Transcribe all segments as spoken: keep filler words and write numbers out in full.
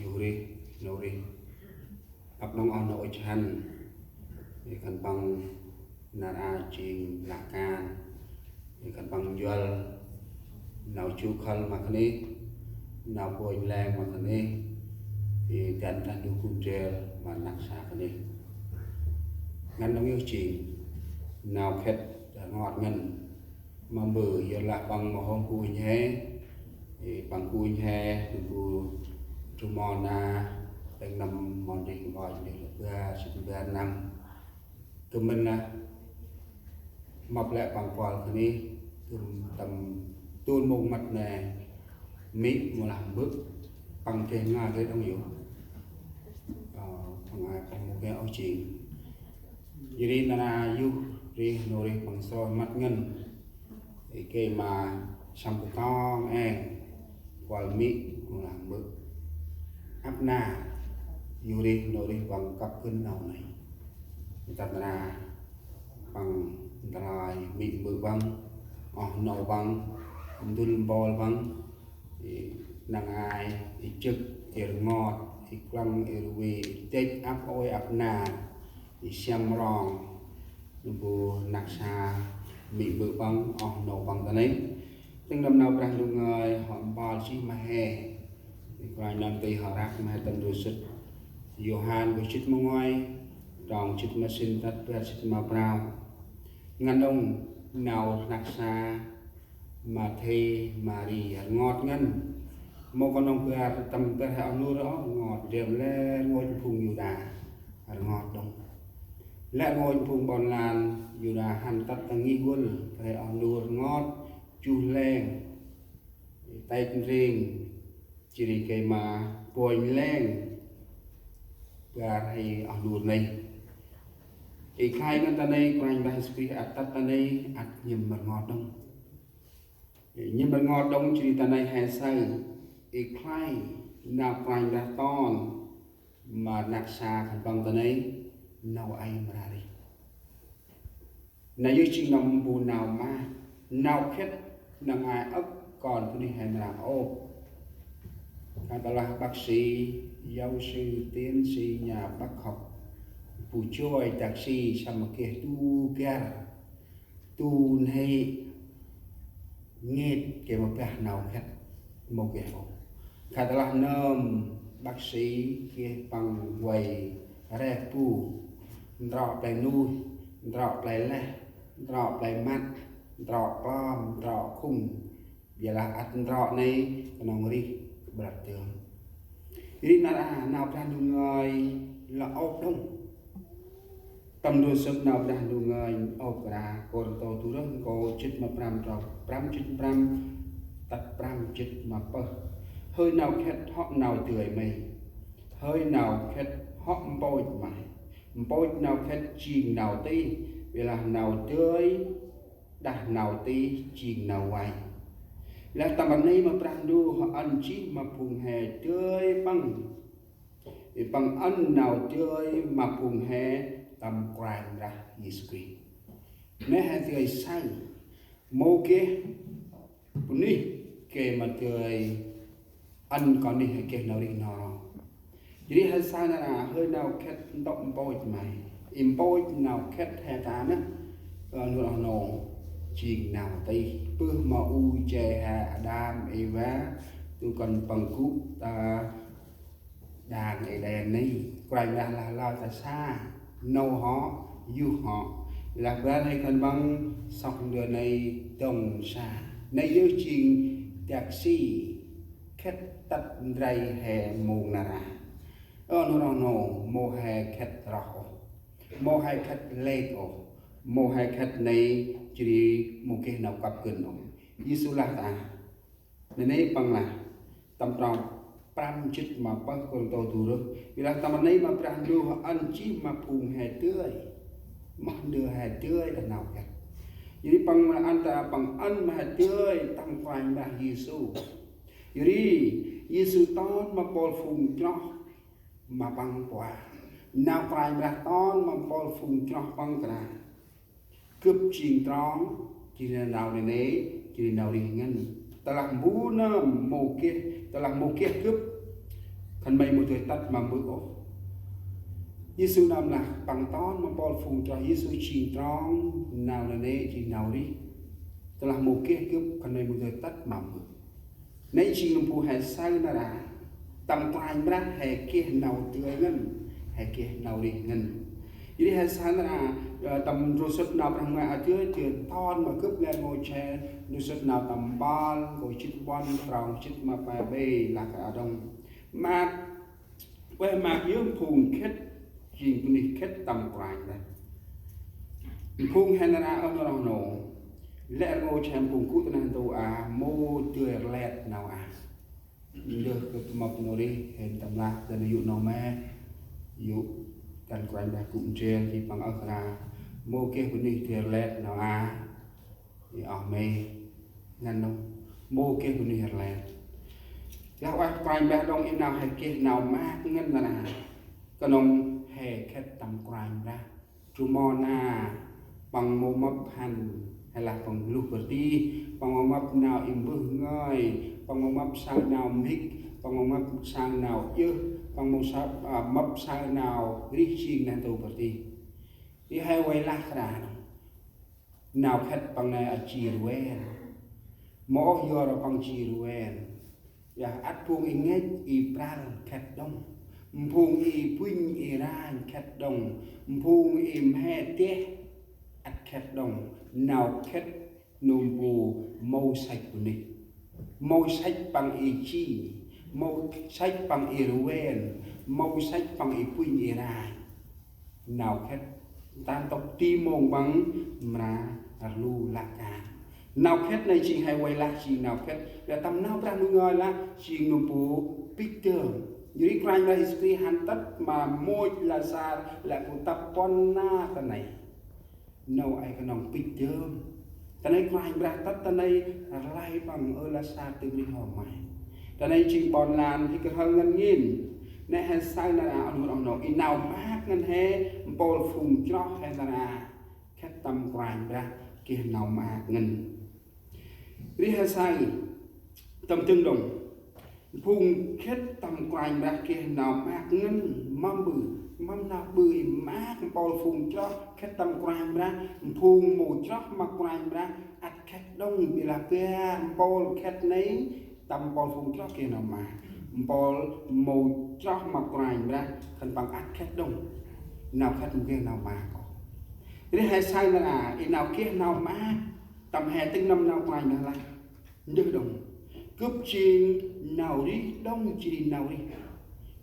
Yor ri, nô ri, ăp đŏng oh nô ŭch hăn, ri khân păng nar aơ jêng lah kan, ri khân păng njuăl nau jŭ khăl ma khân ê, nau bônh leng ma khân ê, ri dăn đah nô gŭ ndrel ma rnăk sa khân ê. Ngăn đŏng yơh jêng nau khĭt rngot ngăn. Ma mbơh yor lah păng mâu hôm gŭ nhhê, ê, păng gŭ nhhê, gŭ trŭ mon na, tĭng năm mon dih nkoch dih lĕ ba, sĭt ba năm. Kơm mĭn lah, mâp lĕ păng kuăl khân ê, kơm tâm tŭn mông măt nê, mê̆ mâu lah mbơ̆, păng geh ngai geh đŏng yơh. Ơ, păng ai păng mâu geh ôh jêng. Jêh ri nar aơ yơh ri nô ri păng sroi măt ngăn. Ê, gay ma săm bu tong êng, kuăl mê̆ mâu lah mbơ̆. Ăp nar, yor ri nô ri păng kăp gân nau nây. Tât nar aơ păng ntlơi mê̆ mbơ̆ păng, oh nô păng, ndŭl mpôl păng, ê, năng ai, ê, jêk, ê, rngot, ê, klăng, ê, rvê, ê, dêch, ăp ôi, ăp nar, ê, siăm rong, bu rnăk sa, mê̆ mbơ̆ păng, oh nô păng ta nây. Tĭng năm nau Brah Ndu ngơi, hŏ mpôl jêh ma he. Ê, Kôranh nơm ti hŏ răk ma he tâm ndrôl sĭt. Yôhan bu jê̆t ma nguay, trong jê̆t ma sĭn tât bar jê̆t ma prao. Ngăn đŏng nau rnăk sa, Mathe, Mari, rngot ngăn. Mâu knŏng bar tâm bar he oh nô ôh, rngot ndrel lĕ rngôch phung Yuđa. Rngot đŏng. Lĕ rngôch phung ƀon lan Yuđa hăn tât ta ngih vâl, bar he oh nô rngot, juh leng, têch ndrêng, jêh ri gay ma bônh leng, bar he oh nô nây. Ê, khlay ngăn ta nây, Kôranh Brah Yêsu Krist ăt tât ta nây, ăt nhĭm rngot đŏng. Ê, nhĭm rngot đŏng jêh ri ta nây he saơ. Ê, khlay nau Kôranh Brah ton ma rnăk sa khân păng ta nây, nau ay mra rêh. Nau yơh jêng nau bu nau ma, nau khĭt, năng ai âk kon bunuyh he mra ôp. Khă ta lah bác sĩ, giáo sư, tiến sĩ, nhà bác học, bu joi dak si săm ma geh du gar, du n'hê̆, ngêt geh ma bah nau khĭt, mâu geh ôh. Khă ta lah nơm bác sĩ geh păng vay reh bu, ndrŏ play nuih, ndrŏ play leh, ndrŏ play măt, ndrŏ klom, ndrŏ khŭng. Ƀiălah ăt ndrŏ nây knŏng rêh kƀlăt dơm. Rêh nar aơ nau Brah Ndu ngơi lŏ ôp đŏng. Tâm ndrôl sĭt nau Brah Ndu ngơi ôp kra Kôrintô du rơh nkô jê̆t ma prăm, trong prăm jê̆t prăm tât prăm jê̆t ma pơh. Hơi nau khĭt hŏ nau dơi may. Hơi nau khĭt hŏ mpôch may. Mpôch nau khĭt jêng nau tih, ƀiălah nau dơi đah nau tih jêng nau vay. Lah tâm ban nây ma Brah Ndu hŏ ăn jêh ma phung he dơi păng. Ê, păng ăn nau dơi ma phung he tâm Kôranh Brah Yêsu Krist. Nê he dơi saơ, mâu geh bunuyh gay ma dơi ăn kon nuyh he geh nau rêh n'ho ro. Jêh ri he saơ nar aơ hơi nau khĭt ntŭk mpôch may. Ê, mpôch nau khĭt he ta nơh, ơ, nŭr oh nô, jêng nau tih. Bơh ma u che he Ađam Êva, du kăn păng gŭ ta đang Êđen nây, Kôranh Brah lah lơi ta sa, nô hŏ, yuh hŏ. Lah bar he khân păng sŏk ndơ nây dŏng sa. Nây yơh jêng dak si khĭt tât ndrel he mông nar aơ. Ơ, nŭr oh nô, mâu he khĭt roh ôh. Mâu he khĭt lek ôh. Mâu he khĭt nây jêh ri mâu geh nau kăp gân ôh. Yêsu lah ta. Nê nê păng lah, tâm trong prăm jê̆t ma pơh Kôrintô du rơh. Ƀiălah tâm ban nây ma Brah Ndu hŏ ăn jêh ma phung he dơi. Ma ndơ he dơi đah nau khĭt. Jêh ri păng lah ăn ta, păng ăn ma he dơi tâm Kôranh Brah Yêsu. Jêh ri Yêsu ton ma mpôl phung chroh ma păng pua. Nau Kôranh Brah ton ma mpôl phung chroh păng kra. Gâp jêng trong, jêh ri nau nê nê, jêh ri nau rêh ngăn. Tơlah mbu nơm mâu geh, tơlah mâu geh gâp, Khân may mâu dơi tât ma mbơ̆ ôh. Yêsu nơm lah păng ton ma mpôl phung chroh Yêsu jêng trong nau nanê̆ jêng nau rêh. Tơlah mâu geh gâp khân may mâu dơi tât ma mbơ̆. Nây jêng nơm bu he saơ nar aơ. Tâm Kôranh Brah he geh nau dơi ngăn, he geh nau rêh ngăn. Jêh ri he saơ nar aơ, ơ, tâm ndrôm sŭt Nau Brah Ngơi a dơi, dơi ton ma gâp lĕ rngôch he, ndrôm sŭt Nau tâm mpơl, nkô̆ jât puăn, trong jât ma pe bê, lah kơ a đŏng. Maak, ueh maak yơh phung khĭt, jêng bunuyh khĭt tâm Kôranh Brah. Phung he nar aơ ơ nô roh nô. Lĕ rngôch he phung gŭ ta neh ntu a, mâu dơi rlet nau a. Ndơh kơ tâm mâp nô rêh, he tâm lah, ta nê yô̆ nau me. Yô̆, Kôranh Brah gŭ ndrel, jêh păng ơh ra. Mâu geh bunuyh dơi rlet nau a. Ê, oh me, ngăn đŏng. Mâu geh bunuyh rlet. Lah ueh Kôranh Brah đŏng i nau he geh nau maak ngăn nar aơ. Knŏng he khĭt tâm Kôranh Brah. Trŭm ma na, păng mâu mâp hăn, he lah păng luh bơrti, păng mâu mâp nau i mbơh ngơi, păng mâu mâp saơ nau mhĭk, păng mâu mâp saơ nau djơh, păng mâu sa-, a, mâp saơ nau rêh jêng neh ntu bơrti. Ri he vay lah kra nau khĭt păng nây a ji rven. Mâu ôh yor păng ji rven. Yah ăt phung i ngêch i pral khĭt đŏng. Phung i bŭnh i ranh khĭt đŏng. Phung i mhe deh ăt khĭt đŏng. Nau khĭt nơm bu mâu săch bunuyh. Mâu săch păng i ji. Mâu săch păng i rven. Mâu săch păng i bŭnh i ranh. Nau khĭt, ta ntŭk ti mông păng mra rlu lah kan. Nau khĭt nây jêng he vay lah jêng nau khĭt. Lĕ tâm Nau Brah Ngơi lah jêng nơm bu pĭch dơm. Jêh ri Kôranh Brah Yêsu Krist hăn tât ma môch Lasar lĕ bu tăp puăn nar ta nây. Nau ay knŏng pĭch dơm. Ta nây Kôranh Brah tât ta nây rlay păng ơ Lasar tơm rêh hŏm may. Ta nây jêng ƀon lan hik rhơng ngăn ngên. Nê he saơ nar aơ oh nô roh nô. I nau maak ngăn he mpôl phung chroh he nar aơ. Khĭt tâm Kôranh Brah geh nau maak ngăn. Ri he saơ tâm dâng đŏng. Phung khĭt tâm Kôranh Brah geh nau maak ngăn, mâm ƀư, mâm nau ƀư i maak mpôl phung chroh khĭt tâm Kôranh Brah, phung mâu chroh ma Kôranh Brah, ăt khĭt đŏng bi lah bar mpôl khĭt nây, tâm mpôl phung chroh geh nau maak. Mpôl mâu chroh ma Kôranh Brah, khân păng ăt khĭt đŏng. Nau khĭt mâu geh nau maak ôh. Ri he saơ nar aơ, i nau geh nau maak, tâm he tĭng nâm nau Kôranh Brah lah. Ndơh đŏng. Gâp jêng nau rêh đŏng jêh ri nau rêh.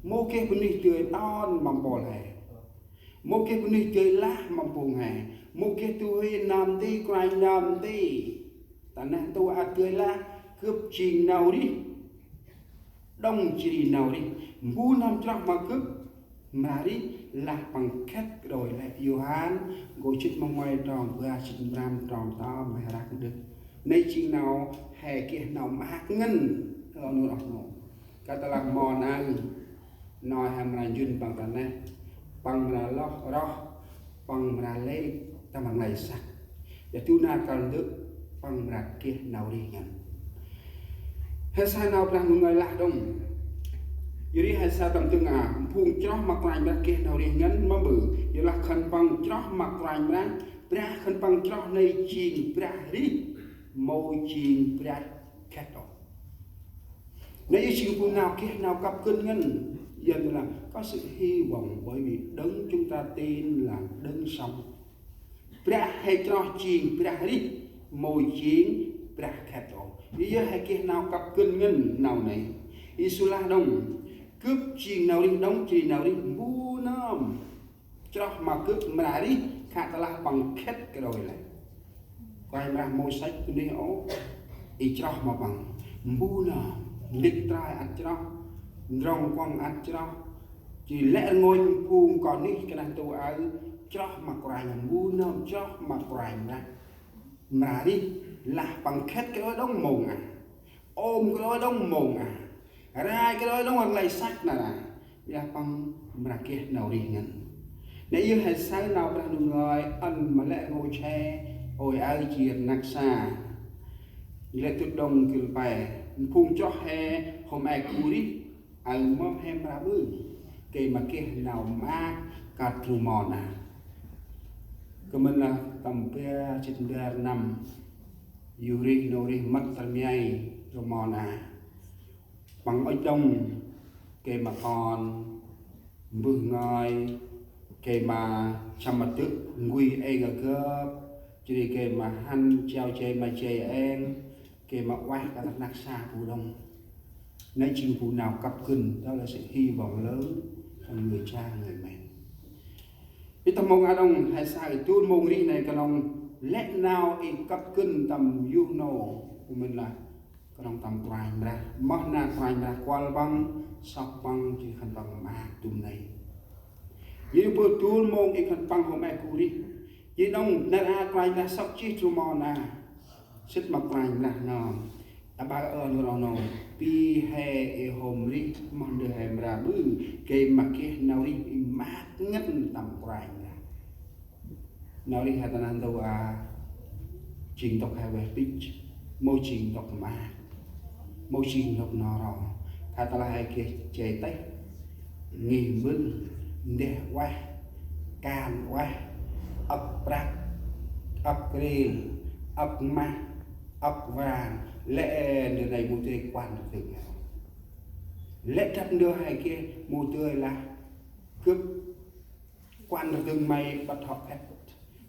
Mâu geh bunuyh dơi ton ma mpôl he. Mâu geh bunuyh dơi lah ma phung he. Mâu geh du huê nơm nti, kôranh nơm nti. Ta neh ntu ăt dơi lah, gâp jêng nau rêh đŏng jêh ri nau rêh. Mbu nơm chroh ma gâp mra rêh, lah păng khĭt kđôi lĕ. Yôhan, nkô̆ jât ma nguay trong bar, jât ma prăm trong tơm, mhe răk ndơh. Nây jêng nau he geh nau maak ngăn, ơ nô roh nô. Kơt lah mon aơ, nau he mra njŭn păng ta neh, păng mra lŏ roh, păng mra lêch tâm rnglay săk. Ƀiălah du nar kăl ndơ, păng mra geh nau rêh ngăn. He saơ Nau Brah Ngơi lah đŏng. Yor ri he saơ tâm dâng a, phung chroh ma Kôranh Brah geh nau rêh ngăn, mâm ƀư. Yor lah khân păng chroh ma Kôranh Brah, Brah khân păng chroh nây jêng Brah rêh, mâu jêng Brah khĭt ôh. Nây jêng phung nau geh nau kăp gân ngăn. Yor lah có sự hy vọng bởi vì đấng chúng ta tin là đấng sống. Brah he chroh jêng Brah rêh, mâu jêng Brah khĭt ôh. Yor he geh nau kăp gân ngăn nau nây. Yêsu lah đŏng, gâp jêng nau rêh đŏng, jêh ri nau rêh mbu nơm chroh ma gâp mra rêh, khă tơlah păng khĭt kđôi lĕ. Kôranh Brah mâu săch bunuyh ôh, i chroh ma păng. Mbu nơm, nđĭt trai ăt chroh, ndrŏng kuŏng ăt chroh. Jêh ri lĕ rngôch phung kon nuyh ta neh ntu aơ, chroh ma Kôranh, mbu nơm chroh ma Kôranh Brah mra rêh, lah păng khĭt kđôi đŏng mông a. Ôm kđôi đŏng mông a. Rai kđôi đŏng rnglay săk nar aơ. Ƀiălah păng mra geh nau rêh ngăn. Nê yơh he saơ Nau Brah Ngơi ăn ma lĕ rngôch he, ôi aơ jêr rnăk sa. Lĕ tŭt đŏng gĭl pe. Phung chroh he hôm e gŭ rêh, Ơ mơm he mra ƀư, gay ma geh nau maak kơt drô mon a. Kơmĭn lah tâm bar jât bar năm, yuh rêh nô rêh mât tâm mei drô mon a. Păng ŭch đŏng, gay ma kon mbơh ngơi, gay ma săm ma dơ̆ ngui êng a gơp, jêh ri gay ma hăn jao jay ma jay êng, gay ma ueh kơt rnăk sa bu đŏng. Nây jêng bu nau kâp gân, đó là sự hy vọng lớn cho người cha người mẹ. Ê, tâm mông a đŏng, he say dôl mông rêh nây knŏng lĕ nau i kâp gân tâm yuh nô, kơmĭn lah knŏng tâm Kôranh Brah. Moh nar Kôranh Brah kuăl păng, sŏk păng, jêh khân păng maak dŭm nây. Ê, bơh dôl mông i khân păng hôm e gŭ rêh. Ê, đŏng nar a Kôranh Brah sŏk jêh drô mon a. Sĭt ma Kôranh Brah nơm. Aƀaơ nô rŏng nô, bi he ê hôm rêh, moh ndơ he mra ƀư, gay ma geh nau rêh i maak ngăn tâm Kôranh Brah. Nau rêh he ta neh ntu a, jêng ntŭk he ueh pĭch, mâu jêng ntŭk maak, mâu jêng ntŭk n'ho ro. Khă tơlah he geh jay têh, ngih mbơ̆n, ndeh ueh, kan ueh, âk prăk, âk rêl, âk mah, âk vàng, lĕ ndơ nây mâu dơi kuăn rdâng he. Lĕ drăp ndơ he geh mâu dơi lah gâp kuăn rdâng may bât hŏ khât.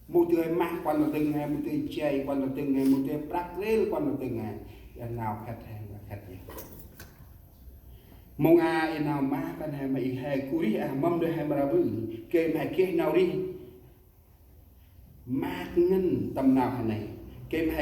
Mâu dơi mah kuăn rdâng he, mâu dơi jay kuăn rdâng he, mâu dơi prăk rêl kuăn rdâng he. Ê nau khât he, khât he. Mông a ê nau maak kơt he ma i he gŭ rêh a, mâm ndơ he mra ƀư. Gay ma he geh nau rêh maak ngăn tâm nau he nây. Gay ma he